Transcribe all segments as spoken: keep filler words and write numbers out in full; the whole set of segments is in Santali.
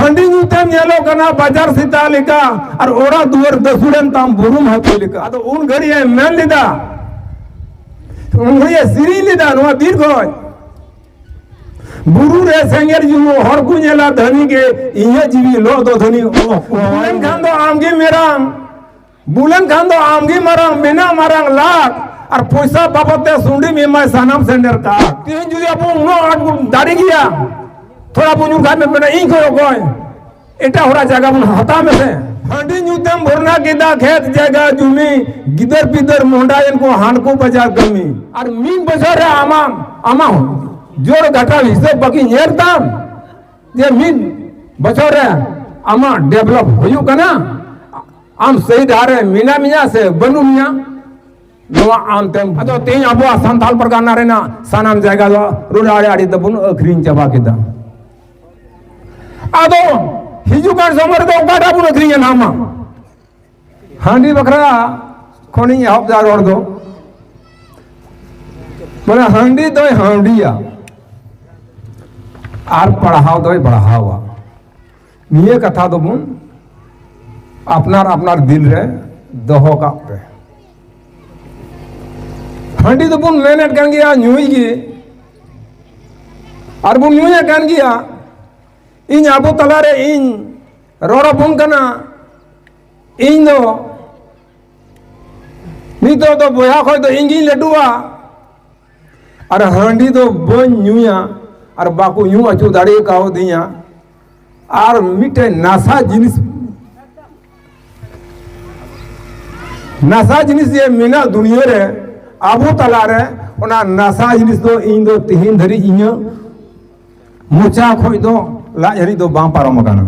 ᱦᱟᱺᱰᱤ ᱧᱩ ᱛᱮᱢ ᱧᱮᱞᱚᱜ ᱠᱟᱱᱟ ᱵᱟᱡᱟᱨ ᱥᱮᱛᱟ ᱞᱮᱠᱟ, ᱟᱨ ᱚᱲᱟᱜ ᱫᱩᱣᱟᱹᱨ ᱫᱟᱹᱥᱩᱲᱮᱱ ᱛᱟᱢ ᱵᱩᱨᱩᱢ ᱦᱟᱹᱛᱤ ᱞᱮᱠᱟ᱾ ᱟᱫᱚ ᱩᱱ ᱜᱷᱟᱹᱲᱤᱡ ᱮ ᱢᱮᱱ ᱞᱮᱫᱟ, ᱩᱱ ᱜᱷᱟᱹᱲᱤᱡ ᱮ ᱥᱮᱨᱮᱧ ᱞᱮᱫᱟ ᱱᱚᱣᱟ ᱵᱤᱨ ᱠᱷᱚᱡ, "ᱵᱩᱨᱩ ᱨᱮ ᱥᱮᱸᱜᱮᱞ ᱡᱩᱞᱩᱜ, ᱦᱚᱲ ᱠᱚ ᱧᱮᱞᱟ ᱫᱷᱟᱹᱱᱤ ᱜᱮ, ᱤᱧᱟᱹᱜ ᱡᱤᱣᱤ ᱞᱚᱜ ᱫᱚ ᱫᱷᱟᱹᱱᱤ ᱚᱦ ᱚᱦ᱾ ᱵᱩᱞᱮᱱ ᱠᱷᱟᱱ ᱫᱚ ᱟᱢᱜᱮ ᱢᱮᱨᱟᱝ, ᱵᱩᱞᱮᱱ ᱠᱷᱟᱱ ᱫᱚ ᱟᱢᱜᱮ ᱢᱟᱨᱟᱝ, ᱢᱮᱱᱟᱜ ᱢᱟᱨᱟᱝ ᱞᱟᱠ, ᱟᱨ ᱯᱚᱭᱥᱟ ᱵᱟᱵᱚᱫ ᱛᱮ ᱥᱩᱸᱰᱤᱢ ᱮᱢᱟᱭ ᱥᱟᱱᱟᱢ ᱥᱮᱸᱫᱮᱨ ᱠᱟᱜ᱾ ᱛᱮᱦᱮᱧ ᱡᱩᱫᱤ ᱟᱵᱚ ᱩᱱᱟᱹᱜ ᱟᱸᱴ ᱵᱚᱱ ᱫᱟᱲᱮ ᱜᱮᱭᱟ, ᱛᱷᱚᱲᱟ ᱵᱚᱱ ᱧᱩ ᱠᱷᱟᱱ ᱢᱮᱱᱟ ᱤᱧ ᱠᱷᱚᱡ ᱚᱠᱚᱭ, ᱮᱴᱟᱜ ᱦᱚᱲᱟᱜ ᱡᱟᱭᱜᱟ ᱵᱚᱱ ᱦᱟᱛᱟᱣ ᱢᱮᱥᱮ᱾ ᱦᱟᱺᱰᱤ ᱧᱩ ᱛᱮᱢ ᱵᱷᱚᱨᱱᱟ ᱠᱮᱫᱟ ᱠᱷᱮᱛ ᱡᱟᱭᱜᱟ ᱡᱩᱢᱤ, ᱜᱤᱫᱟᱹᱨ ᱯᱤᱫᱟᱹᱨ ᱢᱚᱦᱰᱟᱭᱮᱱ ᱠᱚ ᱦᱟᱱᱠᱩ ᱵᱟᱡᱟᱨ ᱠᱟᱹᱢᱤ᱾ ᱟᱨ ᱢᱤᱫ ᱵᱚᱪᱷᱚᱨ ᱨᱮ ᱟᱢᱟᱜ, ᱟᱢᱟᱜ ᱡᱳᱲ ᱜᱷᱟᱴᱟᱣ ᱦᱤᱥᱟᱹᱵ ᱵᱟᱹᱠᱤ ᱧᱮᱞ ᱛᱟᱢ, ᱡᱮ ᱢᱤᱫ ᱵᱚᱪᱷᱚᱨ ᱨᱮ ᱟᱢᱟᱜ ᱰᱮᱵᱷᱞᱚᱯ ᱦᱩᱭᱩᱜ ᱠᱟᱱᱟ, ᱟᱢ ᱥᱟᱹᱦᱤ ᱰᱟᱦᱟᱨ ᱨᱮ ᱢᱮᱱᱟᱜ ᱢᱮᱭᱟ ᱥᱮ ᱵᱟᱹᱱᱩᱜ ᱢᱮᱭᱟ, ᱱᱚᱣᱟ ᱟᱢ ᱛᱮᱢ᱾ ᱟᱫᱚ ᱛᱮᱦᱮᱧ ᱟᱵᱚᱣᱟᱜ ᱥᱟᱱᱛᱟᱲ ᱯᱟᱨᱜᱟᱱᱟ ᱨᱮᱱᱟᱜ ᱥᱟᱱᱟᱢ ᱡᱟᱭᱜᱟ ᱫᱚ ᱨᱳᱰ ᱟᱲᱮ ᱟᱲᱮ ᱛᱮᱵᱚᱱ ᱟᱹᱠᱷᱨᱤᱧ ᱪᱟᱵᱟ ᱠᱮᱫᱟ᱾ ᱟᱫᱚ ᱦᱤᱡᱩᱜ ᱠᱟᱱ ᱥᱚᱢᱚᱭ ᱨᱮᱫᱚ ᱚᱠᱟᱴᱟᱜ ᱵᱚᱱ ᱟᱹᱠᱷᱨᱤᱧᱟ ᱱᱟᱦᱟᱜ ᱢᱟ? ᱦᱟᱺᱰᱤ ᱵᱟᱠᱷᱨᱟ ᱠᱷᱚᱱᱤᱧ ᱮᱦᱚᱵ ᱫᱟ ᱨᱚᱲ ᱫᱚ, ᱢᱟᱱᱮ ᱦᱟᱺᱰᱤ ᱫᱚᱭ ᱦᱟᱺᱰᱤᱭᱟ ᱟᱨ ᱯᱟᱲᱦᱟᱣ ᱫᱚᱭ ᱯᱟᱲᱦᱟᱣᱟ᱾ ᱱᱤᱭᱟᱹ ᱠᱟᱛᱷᱟ ᱫᱚᱵᱚᱱ ᱟᱯᱱᱟᱨ ᱟᱯᱱᱟᱨ ᱫᱤᱞ ᱨᱮ ᱫᱚᱦᱚ ᱠᱟᱜ ᱯᱮ᱾ ᱦᱟᱺᱰᱤ ᱫᱚᱵᱚᱱ ᱢᱮᱱᱮᱫ ᱠᱟᱱ ᱜᱮᱭᱟ ᱧᱩᱭ ᱜᱮ, ᱟᱨ ᱵᱚᱱ ᱧᱩᱭᱮᱫ ᱠᱟᱱ ᱜᱮᱭᱟ᱾ ᱤᱧ ᱟᱵᱚ ᱛᱟᱞᱟᱨᱮ ᱤᱧ ᱨᱚᱲ ᱟᱵᱚᱱ ᱠᱟᱱᱟ, ᱤᱧ ᱫᱚ ᱱᱤᱛᱚᱜ ᱫᱚ ᱵᱚᱭᱦᱟ ᱠᱷᱚᱡ ᱫᱚ ᱤᱧ ᱜᱤᱧ ᱞᱟᱹᱴᱩᱣᱟ᱾ ᱟᱨ ᱦᱟᱺᱰᱤ ᱫᱚ ᱵᱟᱹᱧ ᱧᱩᱭᱟ, ᱟᱨ ᱵᱟᱠᱚ ᱧᱩ ᱦᱚᱪᱚ ᱫᱟᱲᱮ ᱠᱟᱣᱫᱤᱧᱟ᱾ ᱟᱨ ᱢᱤᱫᱴᱮᱱ ᱱᱟᱥᱟ ᱡᱤᱱᱤᱥ, ᱱᱟᱥᱟ ᱡᱤᱱᱤᱥ ᱡᱮ ᱢᱮᱱᱟᱜ ᱫᱩᱱᱤᱭᱟᱹ ᱨᱮ, ᱟᱵᱚ ᱛᱟᱞᱟᱨᱮ, ᱚᱱᱟ ᱱᱟᱥᱟ ᱡᱤᱱᱤᱥ ᱫᱚ ᱤᱧ ᱫᱚ ᱛᱮᱦᱮᱧ ᱫᱷᱟᱹᱨᱤᱡ ᱤᱧᱟᱹᱜ ᱢᱚᱪᱟ ᱠᱷᱚᱡ ᱫᱚ ᱞᱟᱡ ᱦᱟᱹᱨᱤᱡ ᱫᱚ ᱵᱟᱝ ᱯᱟᱨᱚᱢ ᱟᱠᱟᱱᱟ᱾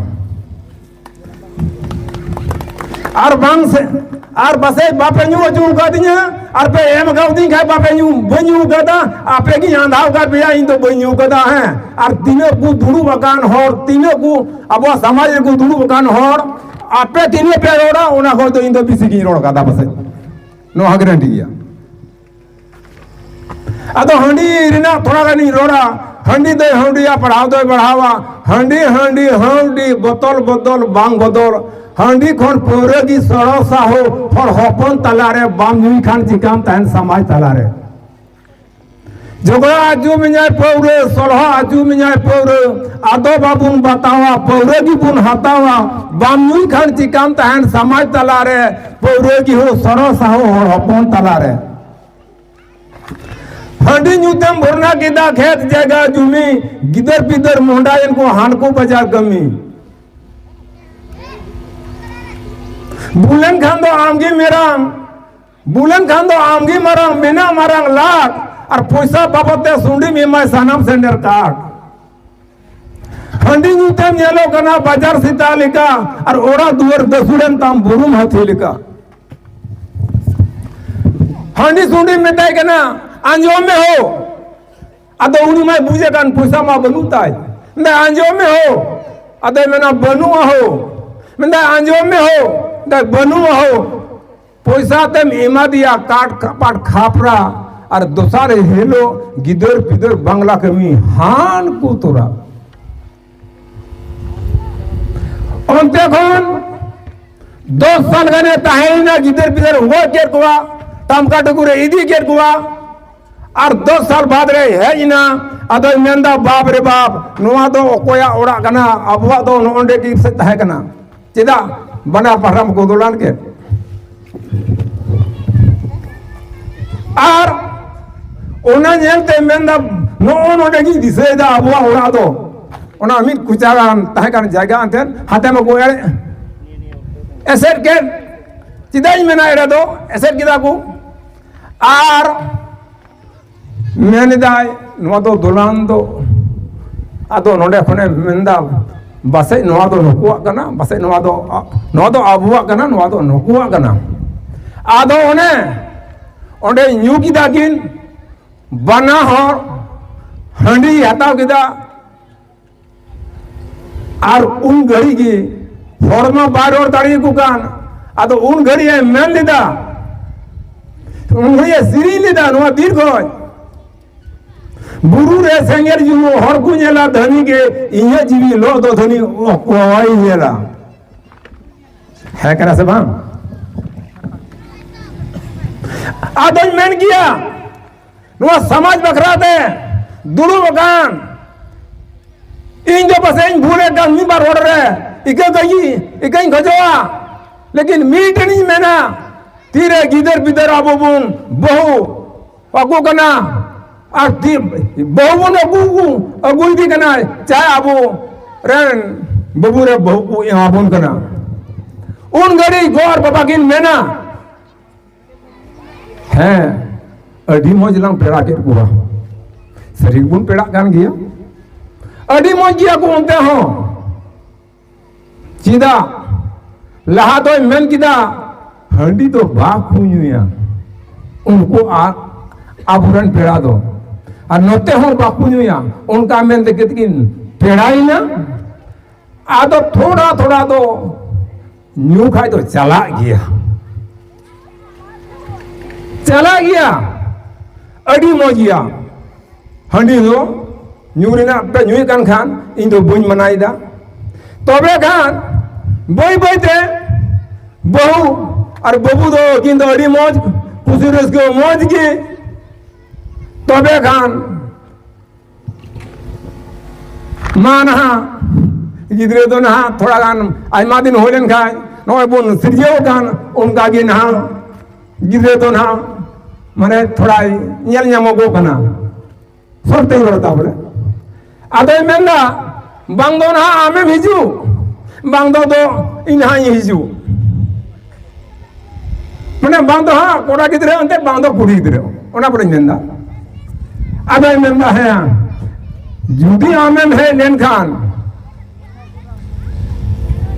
ᱟᱨ ᱵᱟᱝ ᱥᱮ, ᱟᱨ ᱯᱟᱥᱮᱡ ᱵᱟᱯᱮ ᱧᱩ ᱦᱚᱪᱚ ᱟᱠᱟᱫᱤᱧᱟ, ᱟᱨ ᱯᱮ ᱮᱢ ᱟᱠᱟᱫᱤᱧ ᱠᱷᱟᱡ ᱵᱟᱯᱮ ᱧᱩ, ᱵᱟᱹᱧ ᱧᱩ ᱟᱠᱟᱫᱟ, ᱟᱯᱮ ᱜᱤᱧ ᱟᱸᱫᱷᱟᱣ ᱟᱠᱟᱫ ᱯᱮᱭᱟ, ᱤᱧ ᱫᱚ ᱵᱟᱹᱧ ᱧᱩ ᱟᱠᱟᱫᱟ᱾ ᱦᱮᱸ, ᱟᱨ ᱛᱤᱱᱟᱹᱜ ᱠᱚ ᱫᱩᱲᱩᱵ ᱟᱠᱟᱱ ᱦᱚᱲ, ᱛᱤᱱᱟᱹᱜ ᱠᱚ ᱟᱵᱚᱣᱟᱜ ᱥᱚᱢᱟᱡᱽ ᱨᱮᱠᱚ ᱫᱩᱲᱩᱵ ᱟᱠᱟᱱ ᱦᱚᱲ, ᱟᱯᱮ ᱛᱤᱱᱟᱹᱜ ᱯᱮ ᱨᱚᱲᱟ, ᱚᱱᱟ ᱠᱷᱚᱡ ᱫᱚ ᱤᱧ ᱫᱚ ᱵᱮᱥᱤ ᱜᱤᱧ ᱨᱚᱲ ᱟᱠᱟᱫᱟ ᱯᱟᱥᱮᱡ, ᱱᱚᱣᱟ ᱦᱚᱸ ᱜᱮᱨᱮᱱᱴᱤ ᱜᱮᱭᱟ᱾ ᱟᱫᱚ ᱦᱟᱺᱰᱤ ᱨᱮᱱᱟᱜ ᱛᱷᱚᱲᱟ ᱜᱟᱱᱤᱧ ᱨᱚᱲᱟ᱾ ᱦᱟᱺᱰᱤ ᱫᱚᱭ ᱦᱟᱺᱰᱤᱭᱟ, ᱯᱟᱲᱦᱟᱣ ᱫᱚᱭ ᱯᱟᱲᱦᱟᱣᱟ᱾ ᱦᱟᱺᱰᱤ, ᱦᱟᱺᱰᱤ, ᱦᱟᱺᱰᱤ, ᱵᱚᱛᱚᱞ, ᱵᱚᱛᱚᱞ, ᱵᱟᱝ ᱵᱚᱫᱚᱞ᱾ ᱦᱟᱺᱰᱤ ᱠᱷᱚᱱ ᱯᱟᱹᱣᱨᱟᱹ ᱜᱮ ᱥᱚᱲᱚ ᱥᱟᱦᱚ, ᱦᱚᱲ ᱦᱚᱯᱚᱱ ᱛᱟᱞᱟᱨᱮ ᱵᱟᱢ ᱧᱩᱭ ᱠᱷᱟᱱ ᱪᱤᱠᱟᱢ ᱛᱟᱦᱮᱱ ᱥᱚᱢᱟᱡᱽ ᱛᱟᱞᱟᱨᱮ? ᱡᱷᱚᱜᱽᱲᱟ ᱟᱹᱪᱩ ᱢᱮᱧᱟᱭ ᱯᱟᱹᱣᱨᱟᱹ, ᱥᱚᱞᱦᱟ ᱟᱹᱪᱩ ᱢᱮᱧᱟᱭ ᱯᱟᱹᱣᱨᱟᱹ, ᱟᱫᱚ ᱵᱟᱵᱚᱱ ᱵᱟᱛᱟᱣᱟ, ᱯᱟᱹᱣᱨᱟᱹ ᱜᱮᱵᱚᱱ ᱦᱟᱛᱟᱣᱟ᱾ ᱵᱟᱢ ᱧᱩᱭ ᱠᱷᱟᱱ ᱪᱤᱠᱟᱢ ᱛᱟᱦᱮᱱ ᱥᱚᱢᱟᱡᱽ ᱛᱟᱞᱟᱨᱮ? ᱯᱟᱹᱣᱨᱟᱹ ᱜᱮ ᱦᱚᱸ ᱥᱚᱲᱚ ᱥᱟᱦᱚ ᱦᱚᱲ ᱦᱚᱯᱚᱱ ᱛᱟᱞᱟᱨᱮ᱾ ᱦᱟᱺᱰᱤ ᱧᱩ ᱛᱮᱢ ᱵᱷᱚᱨᱱᱟ ᱠᱮᱫᱟ ᱠᱷᱮᱛ ᱡᱟᱭᱜᱟ ᱡᱩᱢᱤ, ᱜᱤᱫᱟᱹᱨ ᱯᱤᱫᱟᱹᱨ ᱢᱚᱦᱰᱟᱭᱮᱱ ᱠᱚ ᱦᱟᱱᱠᱩ ᱵᱟᱡᱟᱨ ᱠᱟᱹᱢᱤ᱾ ᱵᱩᱞᱮᱱ ᱠᱷᱟᱱ ᱫᱚ ᱟᱢᱜᱮ ᱢᱮᱨᱟᱢ, ᱵᱩᱞᱮᱱ ᱠᱷᱟᱱ ᱫᱚ ᱟᱢᱜᱮ ᱢᱟᱨᱟᱝ, ᱢᱮᱱᱟᱜ ᱢᱟᱨᱟᱝ ᱞᱟᱴ, ᱟᱨ ᱯᱚᱭᱥᱟ ᱵᱟᱵᱚᱫ ᱛᱮ ᱥᱩᱸᱰᱤᱢ ᱮᱢᱟᱭ ᱥᱟᱱᱟᱢ ᱥᱮᱸᱰᱮᱨ ᱠᱟᱴ᱾ ᱦᱟᱺᱰᱤ ᱧᱩ ᱛᱮᱢ ᱧᱮᱞᱚᱜ ᱠᱟᱱᱟ ᱵᱟᱡᱟᱨ ᱥᱮᱛᱟ ᱞᱮᱠᱟ, ᱟᱨ ᱚᱲᱟᱜ ᱫᱩᱣᱟᱹᱨ ᱫᱟᱹᱥᱩᱲᱮᱱ ᱛᱟᱢ ᱵᱩᱨᱩᱢ ᱦᱟᱹᱛᱤ ᱞᱮᱠᱟ᱾ ᱦᱟᱺᱰᱤ ᱥᱩᱸᱰᱤᱢ ᱢᱮᱛᱟᱭ ᱠᱟᱱᱟ, "ᱟᱸᱡᱚᱢ ᱢᱮ ᱦᱳ", ᱟᱫᱚ ᱩᱱᱤ ᱢᱟᱭ ᱵᱩᱡᱮ ᱠᱟᱱ ᱯᱚᱭᱥᱟ ᱢᱟ ᱵᱟᱹᱱᱩᱜ ᱛᱟᱭ᱾ ᱢᱮᱱᱫᱟᱭ, "ᱟᱸᱡᱚᱢ ᱢᱮ ᱦᱳ", ᱟᱫᱚᱭ ᱢᱮᱱᱟ, "ᱵᱟᱹᱱᱩᱜᱼᱟ ᱦᱳ", ᱢᱮᱱᱫᱟᱭ, "ᱟᱸᱡᱚᱢ ᱢᱮ ᱦᱳ", ᱢᱮᱱᱫᱟᱭ, "ᱵᱟᱹᱱᱩᱜᱼᱟ ᱦᱳ", ᱯᱚᱭᱥᱟ ᱛᱮᱢ ᱮᱢᱟᱫᱮᱭᱟ ᱠᱟᱴ ᱠᱟᱯᱟᱴ ᱠᱷᱟᱯᱨᱟ, ᱟᱨ ᱫᱚᱥᱟᱨ ᱦᱤᱞᱳᱜ ᱜᱤᱫᱟᱹᱨ ᱯᱤᱫᱟᱹᱨ ᱵᱟᱝᱞᱟ ᱠᱟᱹᱢᱤ ᱦᱟᱱ ᱠᱚ ᱛᱚᱨᱟ᱾ ᱚᱱᱛᱮ ᱠᱷᱚᱱ ᱫᱚᱥ ᱥᱟᱞ ᱜᱟᱱᱮ ᱛᱟᱦᱮᱸᱭᱮᱱᱟ, ᱜᱤᱫᱟᱹᱨ ᱯᱤᱫᱟᱹᱨ ᱜᱚᱡ ᱠᱮᱫ ᱠᱚᱣᱟ, ᱛᱟᱢᱠᱟ ᱴᱩᱠᱩ ᱨᱮ ᱤᱫᱤ ᱠᱮᱫ ᱠᱚᱣᱟ, ᱟᱨ ᱫᱚᱥ ᱥᱟᱞ ᱵᱟᱫ ᱨᱮ ᱦᱮᱡ ᱮᱱᱟ᱾ ᱟᱫᱚᱭ ᱢᱮᱱᱫᱟ, "ᱵᱟᱯ ᱨᱮ ᱵᱟᱯ, ᱱᱚᱣᱟ ᱫᱚ ᱚᱠᱚᱭᱟᱜ ᱚᱲᱟᱜ ᱠᱟᱱᱟ? ᱟᱵᱚᱣᱟᱜ ᱫᱚ ᱱᱚᱜᱼᱚ ᱱᱚᱰᱮ ᱜᱮ ᱥᱮ ᱛᱟᱦᱮᱸ ᱠᱟᱱᱟ, ᱪᱮᱫᱟᱜ ᱵᱟᱱᱟᱨ ᱯᱟᱦᱴᱟ ᱠᱚ ᱫᱚᱞᱟᱱ ᱠᱮᱫ?" ᱟᱨ ᱚᱱᱟ ᱧᱮᱞᱛᱮ ᱢᱮᱱᱫᱟ, "ᱱᱚᱜᱼᱚ ᱱᱚᱰᱮ ᱜᱤᱧ ᱫᱤᱥᱟᱹᱭᱮᱫᱟ ᱟᱵᱚᱣᱟᱜ ᱚᱲᱟᱜ ᱫᱚ, ᱚᱱᱟ ᱢᱤᱫ ᱠᱚᱪᱟ ᱜᱟᱱ ᱛᱟᱦᱮᱸ ᱠᱟᱱ ᱡᱟᱭᱜᱟ ᱮᱱᱛᱮᱫ, ᱦᱟᱛᱮ ᱢᱟᱠᱚ ᱮᱲᱮ ᱮᱥᱮᱫ ᱠᱮᱫ, ᱪᱮᱫᱟᱜ ᱤᱧ ᱢᱮᱱᱟ ᱮᱲᱮ ᱫᱚ, ᱮᱥᱮᱫ ᱠᱮᱫᱟ ᱠᱚ, ᱟᱨ ᱢᱮᱱ ᱮᱫᱟᱭ, ᱱᱚᱣᱟ ᱫᱚ ᱫᱚᱞᱟᱱ ᱫᱚ", ᱟᱫᱚ ᱱᱚᱰᱮ ᱠᱷᱚᱱᱮ ᱢᱮᱱᱫᱟ, "ᱯᱟᱥᱮᱡ ᱱᱚᱣᱟ ᱫᱚ ᱱᱩᱠᱩᱣᱟᱜ ᱠᱟᱱᱟ, ᱯᱟᱥᱮᱡ ᱱᱚᱣᱟ ᱫᱚ, ᱱᱚᱣᱟ ᱫᱚ ᱟᱵᱚᱣᱟᱜ ᱠᱟᱱᱟ, ᱱᱚᱣᱟ ᱫᱚ ᱱᱩᱠᱩᱣᱟᱜ ᱠᱟᱱᱟ᱾" ᱟᱫᱚ ᱚᱱᱮ ᱚᱸᱰᱮ ᱧᱩ ᱠᱮᱫᱟ ᱠᱤᱱ ᱵᱟᱱᱟ ᱦᱚᱲ, ᱦᱟᱺᱰᱤ ᱦᱟᱛᱟᱣ ᱠᱮᱫᱟ, ᱟᱨ ᱩᱱ ᱜᱷᱟᱹᱲᱤᱡ ᱜᱮ ᱦᱚᱲ ᱢᱟ ᱵᱟᱭ ᱨᱚᱲ ᱫᱟᱲᱮᱭᱟᱠᱚ ᱠᱟᱱ, ᱟᱫᱚ ᱩᱱ ᱜᱷᱟᱹᱲᱤᱡ ᱮ ᱢᱮᱱ ᱞᱮᱫᱟ, ᱩᱱ ᱜᱷᱟᱹᱲᱤᱡ ᱮ ᱥᱮᱨᱮᱧ ᱞᱮᱫᱟ ᱱᱚᱣᱟ ᱵᱤᱨ ᱠᱷᱚᱡ, ᱵᱩᱨᱩ ᱨᱮ ᱥᱮᱸᱜᱮᱞ ᱡᱩᱞᱩᱜ ᱦᱚᱲ ᱠᱚ ᱧᱮᱞᱟ ᱫᱷᱟᱹᱱᱤ ᱜᱮ, ᱤᱧᱟᱹᱜ ᱡᱤᱣᱤ ᱞᱚ ᱫᱚ ᱫᱷᱟᱹᱱᱤ ᱚᱠᱚᱭ ᱧᱮᱞᱟ? ᱦᱮᱸ ᱠᱟᱱᱟ ᱥᱮ ᱵᱟᱝ? ᱟᱫᱚᱧ ᱢᱮᱱ ᱜᱮᱭᱟ, ᱱᱚᱣᱟ ᱥᱚᱢᱟᱡᱽ ᱵᱟᱠᱷᱨᱟ ᱛᱮ ᱫᱩᱲᱩᱵ ᱟᱠᱟᱱ ᱤᱧ ᱫᱚ ᱯᱟᱥᱮᱡ ᱤᱧ ᱵᱷᱩᱞᱮᱫ ᱠᱟᱱ ᱢᱤᱫ ᱵᱟᱨ ᱦᱚᱲ ᱨᱮ ᱤᱠᱟᱹ ᱠᱟᱹᱧ, ᱤᱠᱟᱹᱧ ᱠᱷᱚᱡᱚᱜᱼᱟ, ᱞᱮᱠᱤᱱ ᱢᱤᱫᱴᱮᱱ ᱤᱧ ᱢᱮᱱᱟ, ᱛᱤᱨᱮ ᱜᱤᱫᱟᱹᱨ ᱯᱤᱫᱟᱹᱨ ᱟᱵᱚ ᱵᱚᱱ ᱵᱟᱹᱦᱩ ᱟᱹᱜᱩ ᱠᱟᱱᱟ, ᱟᱨ ᱛᱤ-, ᱵᱟᱹᱦᱩ ᱵᱚᱱ ᱟᱹᱜᱩ, ᱟᱹᱜᱩᱭᱮᱫᱮ ᱠᱟᱱᱟ, ᱪᱟᱦᱮ ᱟᱵᱚ ᱨᱮᱱ ᱵᱟᱹᱵᱩ ᱨᱮ ᱵᱟᱹᱦᱩ ᱠᱚ ᱮᱢᱟᱵᱚᱱ ᱠᱟᱱᱟ, ᱩᱱ ᱜᱷᱟᱹᱲᱤᱡ ᱜᱚ ᱟᱨ ᱵᱟᱵᱟ ᱠᱤᱱ ᱢᱮᱱᱟ, ᱦᱮᱸ, ᱟᱹᱰᱤ ᱢᱚᱡᱽ ᱞᱟᱝ ᱯᱮᱲᱟ ᱠᱮᱫ ᱠᱚᱣᱟ᱾ ᱥᱟᱹᱨᱤ ᱜᱮᱵᱚᱱ ᱯᱮᱲᱟᱜ ᱠᱟᱱ ᱜᱮᱭᱟ᱾ ᱟᱹᱰᱤ ᱢᱚᱡᱽ ᱜᱮᱭᱟ ᱠᱚ ᱚᱱᱛᱮ ᱦᱚᱸ᱾ ᱪᱮᱫᱟᱜ? ᱞᱟᱦᱟ ᱫᱚᱭ ᱢᱮᱱ ᱠᱮᱫᱟ, ᱦᱟᱺᱰᱤ ᱫᱚ ᱵᱟᱠᱚ ᱧᱩᱭᱟ ᱩᱱᱠᱩ ᱟ-, ᱟᱵᱚᱨᱮᱱ ᱯᱮᱲᱟ ᱫᱚ᱾ ᱟᱨ ᱱᱚᱛᱮ ᱦᱚᱸ ᱵᱟᱠᱚ ᱧᱩᱭᱟ, ᱚᱱᱠᱟ ᱢᱮᱱ ᱛᱮᱜᱮ ᱠᱤᱱ ᱯᱮᱲᱟᱭᱮᱱᱟ᱾ ᱟᱫᱚ ᱛᱷᱚᱲᱟ ᱛᱷᱚᱲᱟ ᱫᱚ ᱧᱩ ᱠᱷᱟᱡ ᱫᱚ ᱪᱟᱞᱟᱜ ᱜᱮᱭᱟ, ᱪᱟᱞᱟᱜ ᱜᱮᱭᱟ, ᱟᱹᱰᱤ ᱢᱚᱡᱽ ᱜᱮᱭᱟ᱾ ᱦᱟᱺᱰᱤ ᱫᱚ ᱧᱩ ᱨᱮᱱᱟᱜ ᱯᱮ ᱧᱩᱭᱮᱫ ᱠᱟᱱ ᱠᱷᱟᱱ ᱤᱧ ᱫᱚ ᱵᱟᱹᱧ ᱢᱟᱱᱟᱭᱮᱫᱟ᱾ ᱛᱚᱵᱮ ᱠᱷᱟᱱ ᱵᱟᱹᱭ ᱵᱟᱹᱭ ᱛᱮ ᱵᱟᱹᱦᱩ ᱟᱨ ᱵᱟᱹᱵᱩ ᱫᱚ ᱠᱤᱱ ᱫᱚ ᱟᱹᱰᱤ ᱢᱚᱡᱽ, ᱠᱩᱥᱤ ᱨᱟᱹᱥᱠᱟᱹ ᱢᱚᱡᱽ ᱜᱮ᱾ ᱛᱚᱵᱮ ᱠᱷᱟᱱ ᱢᱟ ᱱᱟᱦᱟᱜ ᱜᱤᱫᱽᱨᱟᱹ ᱫᱚ ᱱᱟᱦᱟᱜ ᱛᱷᱚᱲᱟ ᱜᱟᱱ ᱟᱭᱢᱟ ᱫᱤᱱ ᱦᱩᱭ ᱞᱮᱱ ᱠᱷᱟᱱ, ᱱᱚᱜᱼᱚᱭ ᱵᱚᱱ ᱥᱤᱨᱡᱟᱹᱣ ᱟᱠᱟᱱ, ᱚᱱᱠᱟ ᱜᱮ ᱱᱟᱦᱟᱜ ᱜᱤᱫᱽᱨᱟᱹ ᱫᱚ ᱱᱟᱦᱟᱜ ᱢᱟᱱᱮ ᱛᱷᱚᱲᱟᱭ ᱧᱮᱞ ᱧᱟᱢᱚᱜᱚᱜ ᱠᱟᱱᱟ᱾ ᱥᱚᱨᱛᱮᱧ ᱨᱚᱲ ᱮᱫᱟ ᱵᱚᱞᱮ᱾ ᱟᱫᱚᱭ ᱢᱮᱱᱫᱟ, ᱵᱟᱝ ᱫᱚ ᱱᱟᱦᱟᱜ ᱟᱢᱮᱢ ᱦᱤᱡᱩᱜ, ᱵᱟᱝ ᱫᱚ, ᱫᱚ ᱤᱧ ᱱᱟᱦᱟᱜ ᱤᱧ ᱦᱤᱡᱩᱜ᱾ ᱢᱟᱱᱮ ᱵᱟᱝ ᱫᱚ ᱦᱟᱸᱜ ᱠᱚᱲᱟ ᱜᱤᱫᱽᱨᱟᱹ ᱚᱱᱛᱮ, ᱵᱟᱝ ᱫᱚ ᱠᱩᱲᱤ ᱜᱤᱫᱽᱨᱟᱹ, ᱚᱱᱟ ᱵᱚᱞᱮᱧ ᱢᱮᱱᱫᱟ᱾ ᱟᱫᱚᱭ ᱢᱮᱱᱫᱟ, ᱦᱮᱸ, ᱡᱩᱫᱤ ᱟᱢᱮᱢ ᱦᱮᱡ ᱞᱮᱱᱠᱷᱟᱱ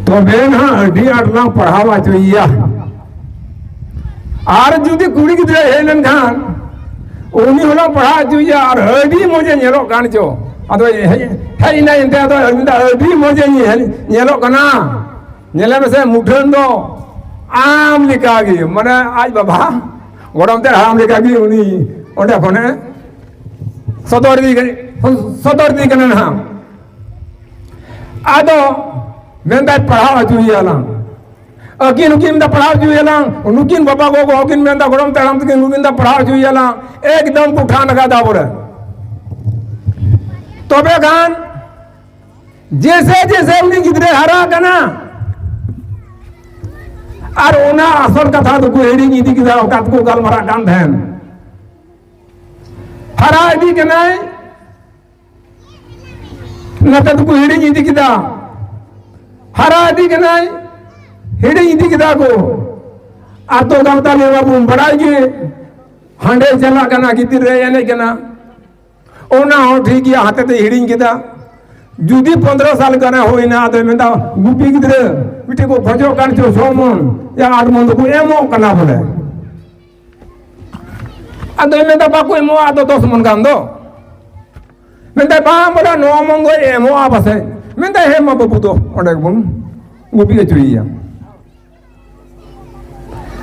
ᱛᱚᱵᱮ ᱱᱟᱦᱟᱜ ᱟᱹᱰᱤ ᱟᱸᱴ ᱞᱟᱝ ᱯᱟᱲᱦᱟᱣ ᱦᱚᱪᱚᱭᱮᱭᱟ᱾ ᱟᱨ ᱡᱩᱫᱤ ᱠᱩᱲᱤ ᱜᱤᱫᱽᱨᱟᱹᱭ ᱦᱮᱡ ᱞᱮᱱᱠᱷᱟᱱ ᱩᱱᱤ ᱦᱚᱸᱞᱟᱝ ᱯᱟᱲᱦᱟᱣ ᱦᱚᱪᱚᱭᱮᱭᱟ, ᱟᱨ ᱟᱹᱰᱤ ᱢᱚᱡᱮ ᱧᱮᱞᱚᱜ ᱠᱟᱱ ᱪᱚ᱾ ᱟᱫᱚ ᱦᱮᱡ, ᱦᱮᱡ ᱮᱱᱟᱭ ᱮᱱᱛᱮ, ᱟᱫᱚ ᱢᱮᱱᱫᱟ, ᱟᱹᱰᱤ ᱢᱚᱡᱮ ᱧᱮᱞ, ᱧᱮᱞᱚᱜ ᱠᱟᱱᱟ᱾ ᱧᱮᱞᱮ ᱢᱮᱥᱮ, ᱢᱩᱴᱷᱟᱹᱱ ᱫᱚ ᱟᱢ ᱞᱮᱠᱟᱜᱮ, ᱢᱟᱱᱮ ᱟᱡ ᱵᱟᱵᱟ ᱜᱚᱲᱚᱢ ᱛᱮ ᱦᱟᱲᱟᱢ ᱞᱮᱠᱟᱜᱮ ᱩᱱᱤ ᱚᱸᱰᱮ ᱠᱷᱚᱱᱮ ᱥᱚᱫᱚᱨ ᱤᱫᱤ ᱠᱟᱱᱟ, ᱥᱚᱫᱚᱨ ᱤᱫᱤ ᱠᱟᱱᱟ ᱱᱟᱦᱟᱜ᱾ ᱟᱫᱚ ᱢᱮᱱᱫᱟᱭ, "ᱯᱟᱲᱦᱟᱣ ᱦᱚᱪᱚᱭᱮᱭᱟᱞᱟᱝ, ᱟᱹᱠᱤᱱ ᱦᱚᱸᱠᱤᱱ ᱢᱮᱱᱫᱟ ᱯᱟᱲᱦᱟᱣ ᱦᱚᱪᱚᱭᱮᱭᱟᱞᱟᱝ, ᱱᱩᱠᱤᱱ ᱵᱟᱵᱟ ᱜᱚᱜᱚ ᱦᱚᱸᱠᱤᱱ ᱢᱮᱱᱫᱟ, ᱜᱚᱲᱚᱢ ᱛᱮ ᱦᱟᱲᱟᱢ ᱛᱟᱹᱠᱤᱱ ᱱᱩᱠᱤᱱ ᱢᱮᱱᱫᱟ ᱯᱟᱲᱦᱟᱣ ᱦᱚᱪᱚᱭᱮᱭᱟᱞᱟᱝ", ᱮᱠᱫᱚᱢ ᱠᱚ ᱴᱷᱟᱱ ᱟᱠᱟᱫᱟ ᱵᱚᱞᱮ᱾ ᱛᱚᱵᱮ ᱠᱷᱟᱱ ᱡᱮᱥᱮ ᱡᱮᱥᱮ ᱩᱱᱤ ᱜᱤᱫᱽᱨᱟᱹᱭ ᱦᱟᱨᱟ ᱠᱟᱱᱟ, ᱟᱨ ᱚᱱᱟ ᱟᱥᱚᱞ ᱠᱟᱛᱷᱟ ᱫᱚᱠᱚ ᱦᱤᱲᱤᱧ ᱤᱫᱤ ᱠᱮᱫᱟ, ᱚᱠᱟ ᱛᱮᱠᱚ ᱜᱟᱞᱢᱟᱨᱟᱜ ᱠᱟᱱ ᱛᱟᱦᱮᱸᱱ᱾ ᱦᱟᱨᱟ ᱤᱫᱤ ᱠᱟᱱᱟᱭ, ᱱᱚᱛᱮ ᱫᱚᱠᱚ ᱦᱤᱲᱤᱧ ᱤᱫᱤ ᱠᱮᱫᱟ, ᱦᱟᱨᱟ ᱤᱫᱤ ᱠᱟᱱᱟᱭ, ᱦᱤᱲᱤᱧ ᱤᱫᱤ ᱠᱮᱫᱟ ᱠᱚ᱾ ᱟᱛᱳ ᱜᱟᱶᱛᱟ ᱞᱮ ᱵᱟᱵᱚᱱ ᱵᱟᱲᱟᱭ ᱜᱮ, ᱦᱟᱸᱰᱮ ᱪᱟᱞᱟᱜ ᱠᱟᱱᱟ, ᱜᱤᱫᱽᱨᱟᱹ ᱮᱱᱮᱡ ᱠᱟᱱᱟ, ᱚᱱᱟ ᱦᱚᱸ ᱴᱷᱤᱠ ᱜᱮᱭᱟ, ᱦᱟᱛᱮ ᱛᱮ ᱦᱤᱲᱤᱧ ᱠᱮᱫᱟ᱾ ᱡᱩᱫᱤ ᱯᱚᱱᱫᱽᱨᱚ ᱥᱟᱞ ᱜᱟᱱᱮ ᱦᱩᱭᱱᱟ, ᱟᱫᱚᱭ ᱢᱮᱱᱫᱟ, "ᱜᱩᱯᱤ ᱜᱤᱫᱽᱨᱟᱹ ᱢᱤᱫᱴᱮᱡ ᱠᱚ ᱠᱷᱚᱡᱚᱜ ᱠᱟᱱ ᱪᱚ, ᱪᱷᱚ ᱢᱚᱱ ᱭᱟ ᱟᱴ ᱢᱚᱱ ᱫᱚᱠᱚ ᱮᱢᱚᱜ ᱠᱟᱱᱟ ᱵᱚᱞᱮ᱾" ᱟᱫᱚᱭ ᱢᱮᱱᱫᱟ, "ᱵᱟᱠᱚ ᱮᱢᱚᱜᱼᱟ, ᱟᱫᱚ ᱫᱚᱥ ᱢᱚᱱ ᱜᱟᱱ ᱫᱚ?" ᱢᱮᱱᱫᱟᱭ, "ᱵᱟᱝ ᱵᱚᱞᱮ, ᱱᱚᱣᱟ ᱢᱚᱱ ᱫᱚ ᱮᱢᱚᱜᱼᱟ ᱯᱟᱥᱮᱡ᱾" ᱢᱮᱱᱫᱟᱭ, "ᱦᱮᱸ ᱢᱟ ᱵᱟᱹᱵᱩ, ᱫᱚ ᱚᱸᱰᱮ ᱜᱮᱵᱚᱱ ᱜᱩᱯᱤ ᱦᱚᱪᱚᱭᱮᱭᱟ᱾"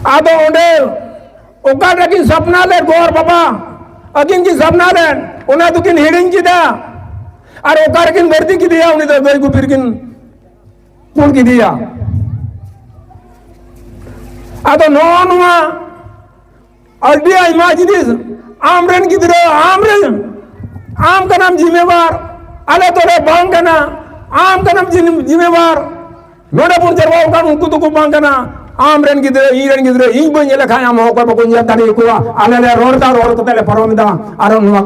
ᱟᱫᱚ ᱚᱸᱰᱮ ᱚᱠᱟᱴᱟᱜ ᱠᱤᱱ ᱥᱟᱯᱱᱟ ᱞᱮᱫ, ᱜᱚ ᱟᱨ ᱵᱟᱵᱟ ᱟᱹᱠᱤᱱ ᱠᱤᱱ ᱥᱟᱯᱱᱟ ᱞᱮᱫ, ᱚᱱᱟ ᱫᱚᱠᱤᱱ ᱦᱤᱲᱤᱧ ᱠᱮᱫᱟ᱾ ᱟᱨ ᱚᱠᱟ ᱨᱮᱠᱤᱱ ᱵᱟᱹᱲᱛᱤ ᱠᱮᱫᱮᱭᱟ, ᱩᱱᱤ ᱫᱚ ᱜᱟᱹᱭ ᱜᱩᱯᱤ ᱨᱮᱠᱤᱱ ᱠᱩᱞ ᱠᱮᱫᱮᱭᱟ᱾ ᱟᱫᱚ ᱱᱚᱜᱼᱚ ᱱᱚᱣᱟ ᱟᱹᱰᱤ ᱟᱭᱢᱟ ᱡᱤᱱᱤᱥ ᱟᱢᱨᱮᱱ ᱜᱤᱫᱽᱨᱟᱹ, ᱟᱢᱨᱮᱱ, ᱟᱢ ᱠᱟᱱᱟᱢ ᱡᱤᱢᱮᱵᱟᱨ, ᱟᱞᱮ ᱫᱚᱞᱮ ᱵᱟᱝ ᱠᱟᱱᱟ, ᱟᱢ ᱠᱟᱱᱟᱢ ᱡᱤᱢ-, ᱡᱤᱢᱮᱵᱟᱨ᱾ ᱱᱚᱰᱮ ᱵᱚᱱ ᱡᱟᱨᱣᱟ ᱟᱠᱟᱱ, ᱩᱱᱠᱩ ᱫᱚᱠᱚ ᱵᱟᱝ ᱠᱟᱱᱟ᱾ ᱟᱢᱨᱮᱱ ᱜᱤᱫᱽᱨᱟᱹ, ᱤᱧᱨᱮᱱ ᱜᱤᱫᱽᱨᱟᱹ, ᱤᱧ ᱵᱟᱹᱧ ᱧᱮᱞ ᱞᱮᱠᱷᱟᱱ ᱟᱢ ᱦᱚᱸ ᱚᱠᱚᱭ ᱵᱟᱠᱚ ᱧᱮᱞ ᱫᱟᱲᱮᱭᱟᱠᱚᱣᱟ᱾ ᱟᱞᱮ ᱞᱮ ᱨᱚᱲ ᱮᱫᱟ, ᱨᱚᱲ ᱠᱟᱛᱮ ᱞᱮ ᱯᱟᱨᱚᱢ ᱮᱫᱟ᱾ ᱟᱨ ᱱᱚᱣᱟ,